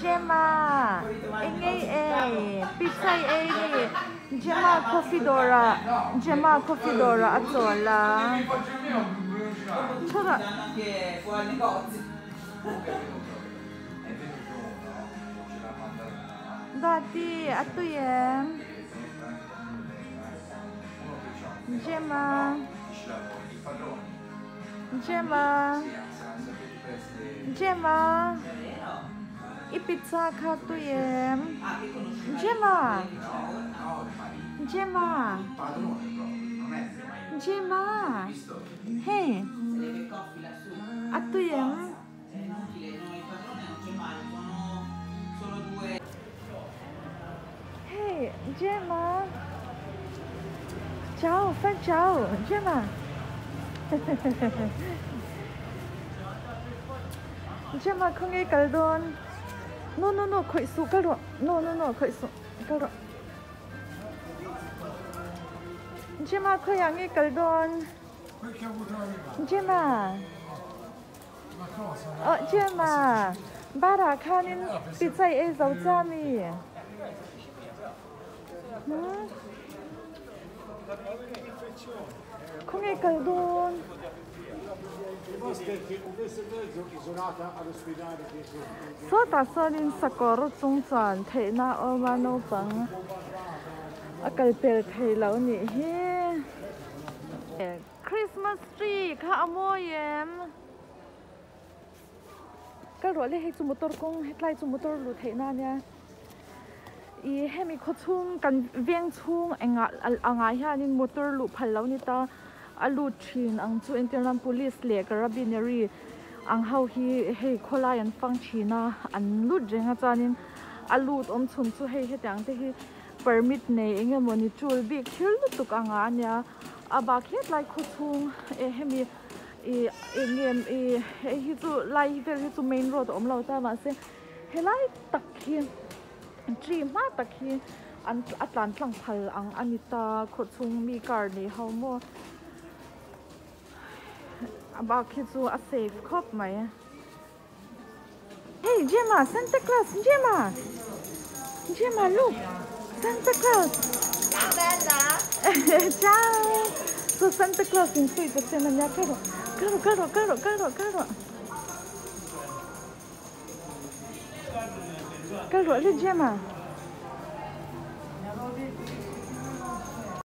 Gemma eng ngei ei pizza i ei ni Gemma coffee dawrah Gemma coffee dawrah a chawl a chhuatah Duati a tui em Gemma. Gemma Gemma I pizza kha tui em Gemma Gemma Gemma Hei a tui em. Hei Gemma Ciao fai ciao Gemma Gemma khawnge kal dawn No no no khawih suh kal rawh No no no khawih suh kal rawh Gemma khawiah nge kal dawn Gemma Aw Gemma, bar ah khanin pizza i ei zo cha mi? Hmm? Khawnge kal dawn? Sawtah sawnin sakawr chung chuan theihna a awm a naupang a kal pel thei lo nih hi. Christmas tree kha a mawi em? Kal ruah le hei chu motor kawng hetlai chu motor luh theih na ania ih hemi khaw chhung kan veng chhung engah angah hianin motor luh phal lo ni ta a lut thin ang chu entir nan police leh carabinary ang ho hi hei khawlai an fang thin a an lut reng a chuanin a lut awm chhun chu hei hetiang te hi permit nei eng emawni tul bik thil lutuk angah ania. A bak hiat lai khaw chhung eh hemi ih eng nge ih hei hi chu lai vel hi chu main road a awm lo ta mahse helai tak hi tree hma tak hi an a tlan tlang phal ang a ni ta khaw chhung mi car nei ho maw a bak hi chu a safe khawp mai. Hey Gemma, Santa Claus, Gemma! Gemma, look! Santa Claus! Ciao! So Santa Claus in sweet the same and karo. Karo, karo, karo, karo, karo. Karo, le Gemma.